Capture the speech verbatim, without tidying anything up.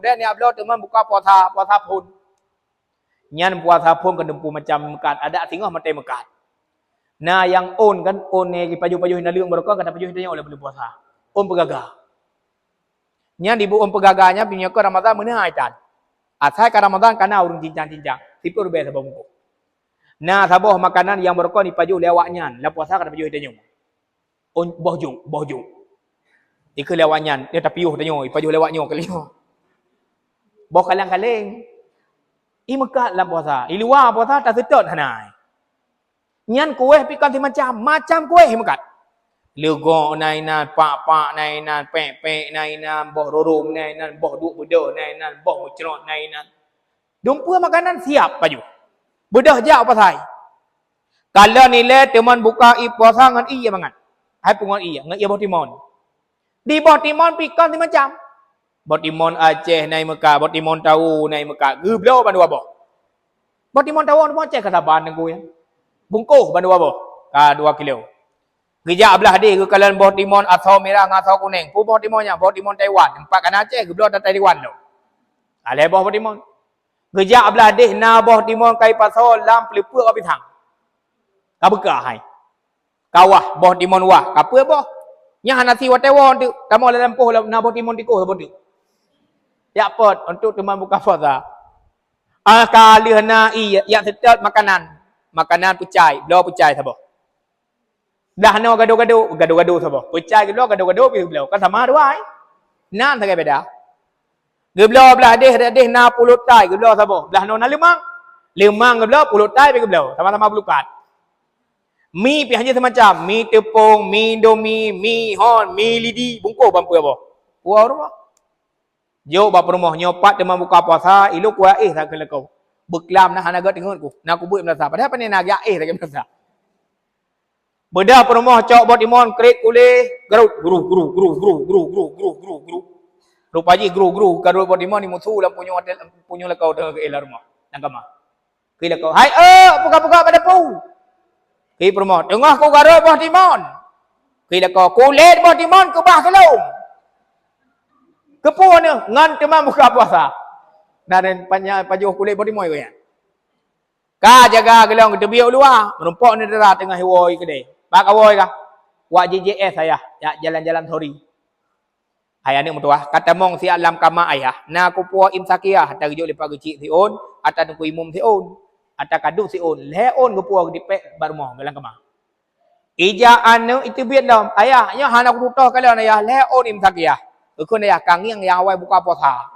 Kemudian nyak bloe teuma buka puasa, puasa phon. Nyan puasa phon ka teumpu macam meukat, adak singoh maté meukat. Na nyang ôn kan, ôn nyang jipajoh-pajoh naleueng barokon ka tapajoh tanyoe lé buleuen puasa. Ôn peugaga. Nyan dibu ôn peugaga nyan pinyoe ka Ramadhan meuneuh ai tan. Asai ka Ramadhan kana ureueng cincang-cincang, siplôh ribèe saboh bungkôh. Na saboh makanan nyang barokon jipajoh lé awak nyan, lam puasa ka tapajoh tanyoe. Ôn boh jôk, boh jôk. Ikeu lé awak nyan, dia tapiôh tanyoe, jipajoh lé awak nyoe kali nyoe. Boh kaleng-kaleng. I meukat lam puasa, i luwa puasa taseutôt hana. Nyan kueh pih kon simacam, macam kueh meukat. Leugok na inan, pak-pak na inan, pek-pek na inan, boh rurum na inan, boh duek beudôh na inan, boh meucrot na inan. Dumpeue makanan siap pajoh. Beudôh jak pasai. Kalon ilèe teuma buka ié puasa ngon ié mangat. Hai pungo ié, ngon ié boh timon. Di boh timon pih kon simacam. Boh timon Aceh na i meukat, boh timon Tawo na i meukat. Geubloe bandua boh. Boh timon Tawo, timon Aceh ka saban teungku ya. Bungkôh bandua boh. Ka dua kilo. Geujak blah deh geukalon boh timon asoe mirah ngon asoe kuneng. Peue boh timon nyan? Boh timon Taiwan. Teumpat ka na Aceh, geubloe dan Taiwan lom. Ka lhèe boh boh timon. Geujak blah deh na boh timon ka ipasoe lam peuleupeuk bak pisang. Ka beukah hai. Ka wah, boh timon wah, ka peuet boh. Nyan hana si watèe woe teuk, kamoe lam lampôh na boh timon tikôh saboh teuk. Jak pot untuk teuma buka puasa. Ah, ka lheueh na ié, jak seutôt makanan. Makanan peucai, bloe peucai saboh. Blah noe gado-gado, gado-gado saboh. Peucai geubloe, gado-gado pih geubloe. Kan sama dua ai. Nan sagai beda. Geubloe blah deh, deh na pulot tai geubloe saboh. Blah noe na leumang. Leumang geubloe, pulot tai pih geubloe. Sama-sama beulukat. Mi pih hana simacam. Mi teupông, mi indomie, mi hon, mi lidi. Bungkôh ban peuet boh. Puwoe rumoh. Jok bak peurumoh, nyoe pat teuma buka puasa, ilôn kuéh éh sagai lakoe. Beuklam na hana gèt ingat ku. Na kubeuet meunasah. Padahai pane na gèt éh sagai meunasah. Beudôh peurumoh cok boh timon krét kulé, garot, gru, gru, gru. Rupa jih gru, gru, garot boh timon di musu lam punyueng ateuh, punyueng lakoe teungoh geuéh lam rumoh, lam kama. Kheun lakoe, "Hai eu, peugah-peugah bak dapu." Kheun peurumoh, "Teungoh kugarot boh timon." Kheun lakoe, "Kulét boh timon keubah keulôn." Keupeue nyoe ngon teuma buka puasa. Na dan panya-, pajoh kulét boh timon keu nyan. Ka jaga geulong geuteubiet u luwa, meurumpok ni dara teungoh iwoe keudè. Bak kawoe kah? Wak J J S ayah, jak jalan-jalan sori. Hai aneuk meutuwah, ka tamong siat lam kama ayah, na kupuwoe imsakiah, ata geujok lé pak geuchik siôn, ata teungku imum siôn, ata kadub siôn, lhèe ôn geupuwoe geutipék bak rumoh lam kama. Ija aneuk iteubiet lom, "Ayah, nyoe hana kututoh kalon ayah, lhèe ôn imsakiah." Geukheun ayah, "Ka ngieng nyang awai buka puasa."